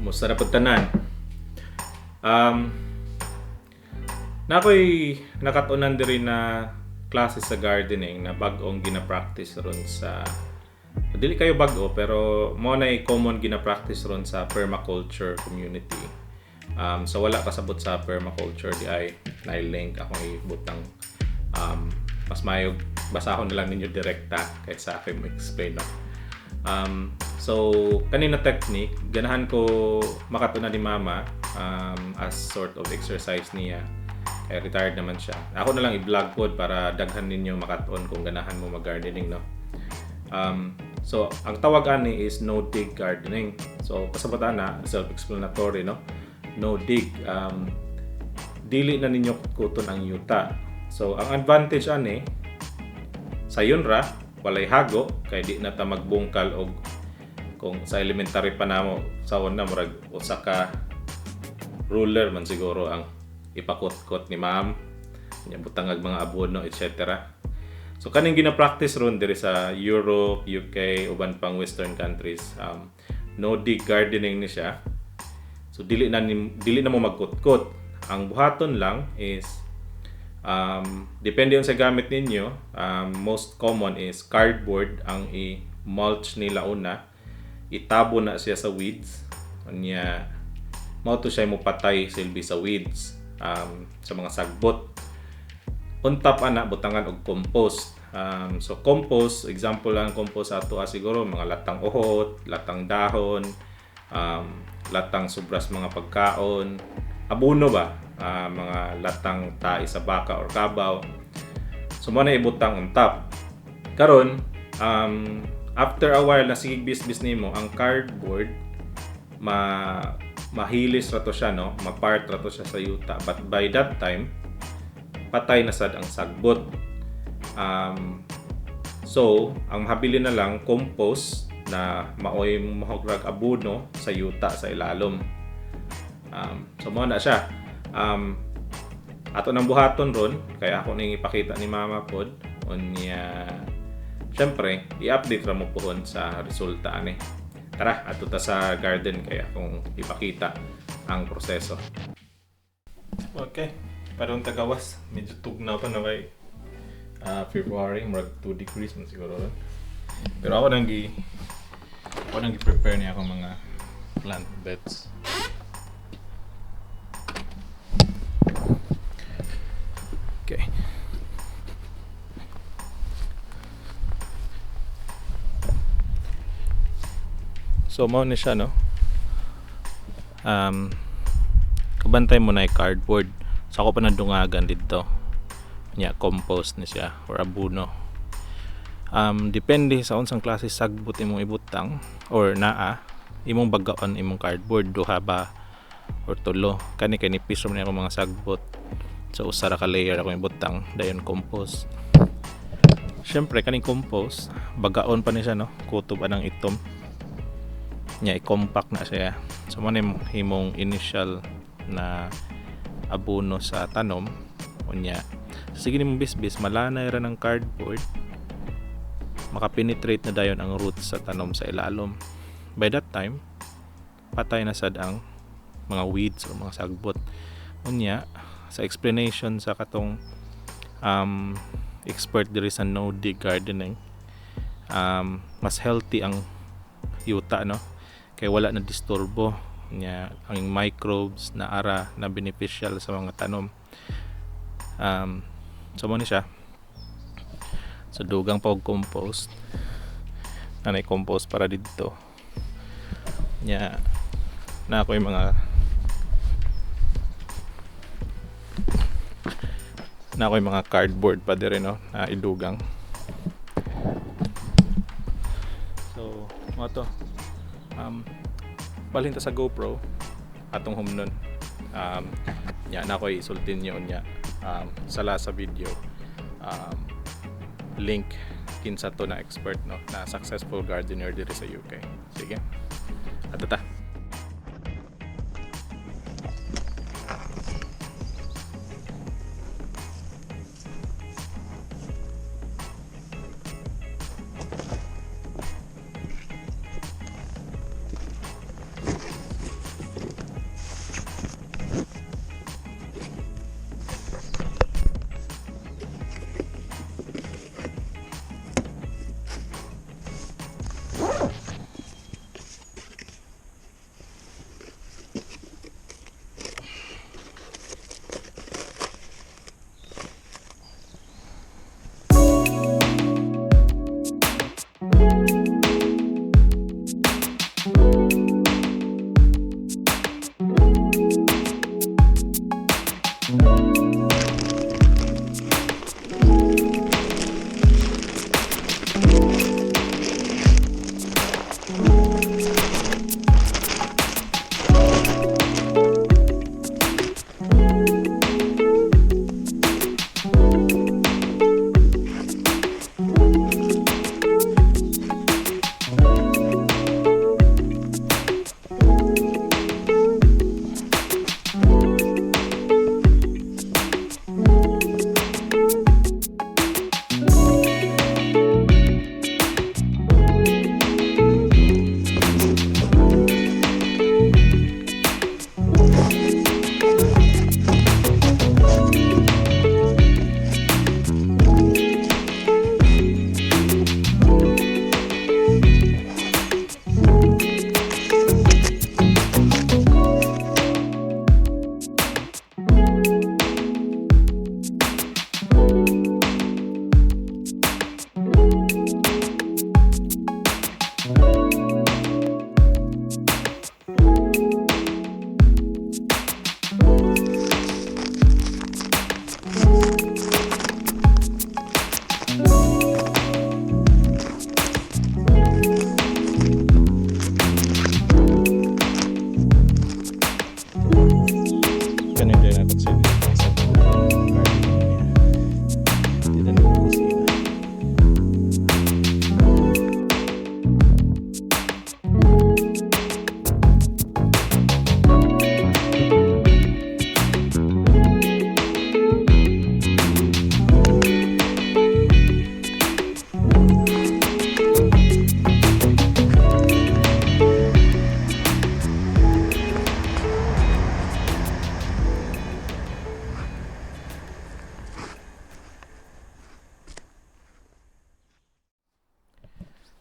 Kumusta na pud tanan? Naa ko'y nakat-unan diri na klase sa gardening na bag-ong gina-practice ron sa, dili kayo bag-o, pero mao na common gina-practice ron sa permaculture community. So wala kasabot sa permaculture diay, na link akong ibutang. Mas maayo basahon na lang ninyo direkta kaysa ako mo-explain, no. So kanina technique ganahan ko makatuna ni Mama as sort of exercise niya kaya retired naman siya. Ako na lang i-vlog pod para daghan ninyo makatuon kung ganahan mo mag-gardening, no. So ang tawag ani is no dig gardening. So pasabot ana, self-explanatory, no. No dig, dili na ninyo kutkuton ang yuta. So ang advantage ani, sayon ra, walay hago kay di na ta magbungkal og, kung sa elementary pa namo sa una, murag usa ka ruler man siguro ang ipakutkot ni ma'am nya, butangag mga abono, etc. So kaning gina-practice ron diri sa Europe, UK, uban pang western countries, no dig gardening ni siya. So dili na mo magkutkot. Ang buhaton lang is depende sa gamit ninyo. Most common is cardboard ang i-mulch nila una. Itabo na siya sa weeds. Unya mao to siya mo patay silbi sa weeds, sa mga sagbot. On top ana, butangan og compost. So compost, example lang, compost ato siguro mga latang uhot, latang dahon, latang sobras mga pagkaon, abono ba, mga latang tae sa baka or kabaw. So mo na ibutang on top. Karon, after a while na sige bisbis nimo ang cardboard, mahilis ra to siya, no, mapart ra to siya sa yuta, but by that time patay na sad ang sagbot. So ang mahabilin na lang, compost na maoy mahograg abono sa yuta sa ilalom. So mo na siya. Ato nang buhaton ron kay ako ning ipakita ni Mama pod. Unya syempre i-update ra mo pohon sa resulta ani. Tara, ato ta sa garden kay akong ipakita ang proseso. Okay, parang tagawas, medyo tugnaw pa na kay February, murag 2 degrees man siguro ron. Pero ako nang gi-prepare niya akong mga plant beds. Okay. So mao ni siya, no. Kabantay mo na yung cardboard. So ako pa nadungagan dito. Nya compost ni siya or abono. Depende sa unsang klase sagbot imong ibutang or naa imong bagaon imong cardboard, duha ba or tulo. Kani kay nipis ra man akong mga sagbot. So usa ra ka layer akong ibutang, dayon compost. Syempre kaning compost bagaon pa ni siya, no, kutob anang itom. Nya i-compact na siya. So mo na imong initial na abono sa tanom. Unya sige nimong bisbis, malanay ra ng cardboard, makapenetrate na dayon ang roots sa tanom sa ilalom. By that time patay na sad ang mga weeds o mga sagbot. Unya sa explanation sa katong expert diri sa no dig gardening, mas healthy ang yuta, no, kay wala na disturbo nya ang microbes na ara na beneficial sa mga tanom. So mo ni siya. So dugang pa og compost, nanay compost para didto. Nya na ako yung mga na ako yung mga cardboard pa diri, no, na idugang. So mo to, balhin ta sa GoPro atong humnon. Nya na ako isultin niyo nya, sa last sa video, link kinsa to na expert, no, na successful gardener diri sa UK. Sige, ato ta.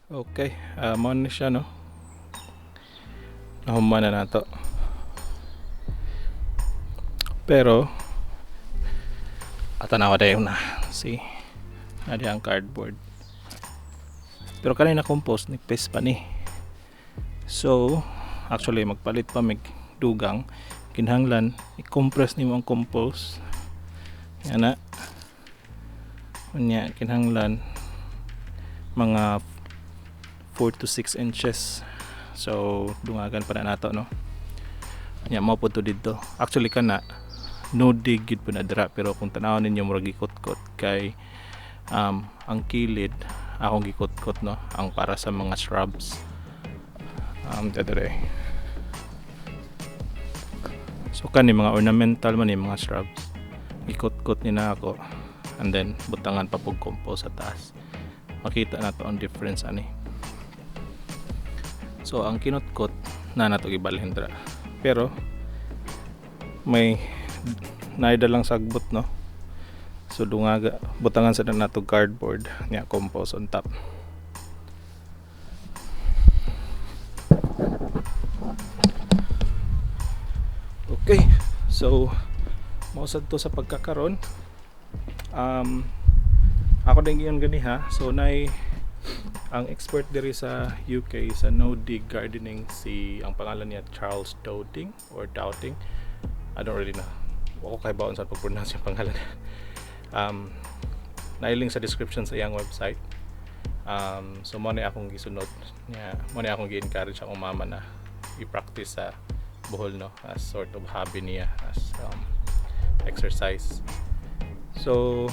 Okay, mao ni siya, no. Nahuman na nato. Pero tanawa dayon na. See? Naa ang cardboard. Pero kanina compost nipis pa ni. So, actually magpalit pa mig dugang, kinahanglan i-compress nimo ang compost. Yan na. Unya kinahanglan mga 4 to 6 inches. So, dungagan pa na nato, no. Nya mao pud to didto. Actually kana no dig gid po na dira, pero kung tanawon ninyo murag gikutkot kay ang kilid akong gikutkot, no, ang para sa mga shrubs dadere. So kani mga ornamental man ni mga shrubs, gikutkot ni na ako and then butangan pa pug compost sa taas. Makita na to ang difference ani. So ang kinutkot na nato gibalhin dira. Pero may naida lang sagbot, no. So dungaga, butangan sa nato cardboard nya compost on top. Okay, so mao sad to sa pagkakaron. Ako din giyon gani ha. So nay ang expert diri sa UK sa no dig gardening, si ang pangalan niya Charles Dowding or Dowding. I don't really know. Wa ko kahibaon sa pag-pronounce yung pangalan. Naay link sa description sa iyang website. So mo na akong gisunod niya, mo na akong gi-encourage akong mama na i-practice sa Bohol, no, as sort of hobby niya, as exercise. So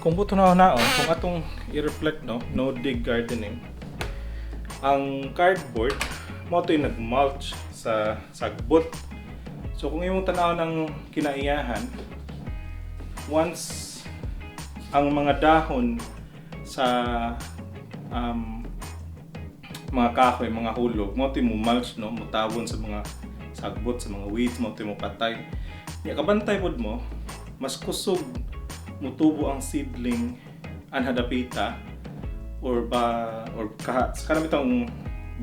kung buto na naon, kung atong i-reflect, no, no dig gardening, ang cardboard mo to'y nag-mulch sa sagbot. So kung imong tan-aw ng kinaiyahan, once ang mga dahon sa mga kahoy, mga hulog, mo to'y mo mulch, no, mutawon sa mga sagbot, sa mga weeds, mo to'y mo patay. Nya kabantay pod mo, mas kusog mutubo ang seedling anha dapita or ba or kaha, sa kanang bitong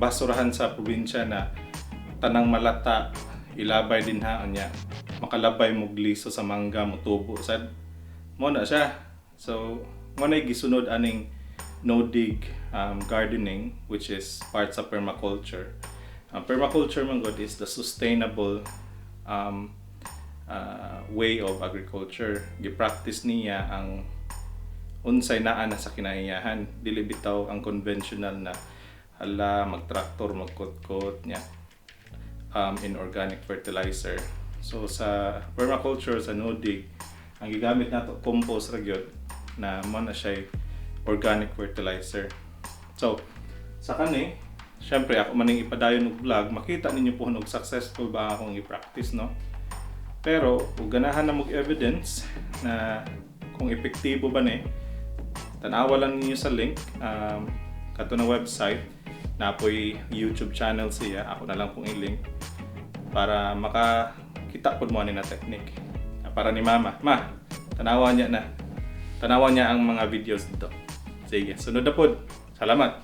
basurahan sa probinsya na tanang malata ilabay din ha, nya makalabay mo liso sa mangga, mutubo sad mo na siya. So mo na gisunod aning no dig gardening, which is part sa permaculture. Ang permaculture man gud is the sustainable way of agriculture. Gi-practice niya ang unsay naa na sa kinaiyahan, dili bitaw ang conventional na hala magtraktor, magkutkot niya inorganic fertilizer. So sa permaculture, sa no dig, ang gigamit nato compost ra gyud na mo na siya organic fertilizer. So sa kani, syempre ako maning ipadayon og vlog, makita ninyo po og successful ba akong i-practice, no. Pero ug ganahan na mo evidence na kung epektibo ba ni, tanawa lang ninyo sa link kato na website na po'y YouTube channel siya. Ako na lang pong i-link para makakita pod mo ani na technique. Para ni mama. Ma, tanawa niya na. Tanawa niya ang mga videos dito. Sige, sunod na pod. Salamat.